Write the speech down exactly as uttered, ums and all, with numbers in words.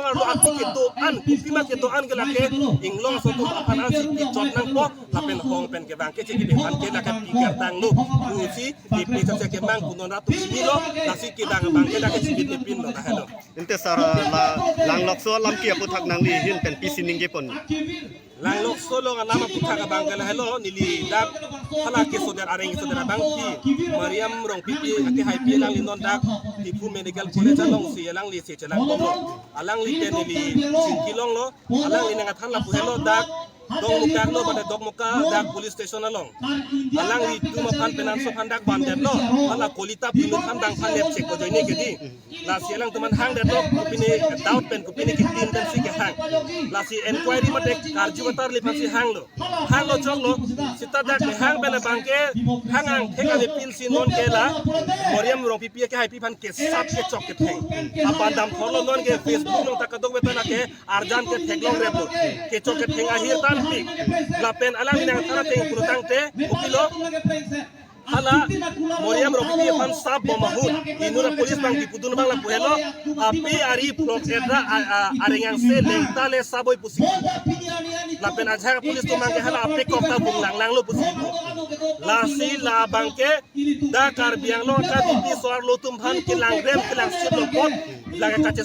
Arlo ati kedo-an, kopima kedo-an ke lake inglong aso atum aphan ansi kejot nangpo, lapen hong pen kevang ke chekiding aphan ke lake pikir tanglo. Pusi ipi saja kemang kunon ratu sini lo, lasi kedang abang ke lake chekiding pinlo, lahelo. Ante sir, la Langlokso alam ke aphuthak nangli ahin pen pisi ningje pon? Langlokso along alam aphuthak abang ke lahelo, neli dak hala kesodet areng kesodet abangpi Mariam Rongpipi akehaipi alangli non dak Diphu Medical College alongsi alangli si chelang bomlo. Alangli pen neli chingki longlo, alangli nangkethan lapu helo dak Dongmukak lo, pada Dongmukak dak police station along. Alanglitum aphan penanso aphan dak bandetlo, hala kolita pinut aphan dang aphan nep chek ko joine ke di. Lasi alangtum aphan hangdetlo, kopine doubt pen kopine ketin pensi kehang. Lasi inquiry mate karju katarli aphansi hanglo. Hanglo choklo, seta dak kehang pen abang ke hang angthek ave pinsi non ke la Mariam Rongpipi akehaipi aphan kesap kechok ketheng. Apandam thorlo non ke Facebook along ta kadokave ta lake arjan ketheklong replo. Kechok ketheng ahir tanpik. Lapen alangli nangthan ateng pulo tangte, kopilo, hala Mariam Rongpipi aphan sap bom ahut, inut apolice abang kipudun abang lapu helo, ape ari phlok-et ra a, a, areng angse lengta le sap oi pusi. Lapen ajahak apolice atum abang ke hala apekok ta bung langlanglo pusi. Lasi la abang ke dak Karbi Anglong akaditi so-arlo atum aphan kelangrem kelangsitlo apot, lake kache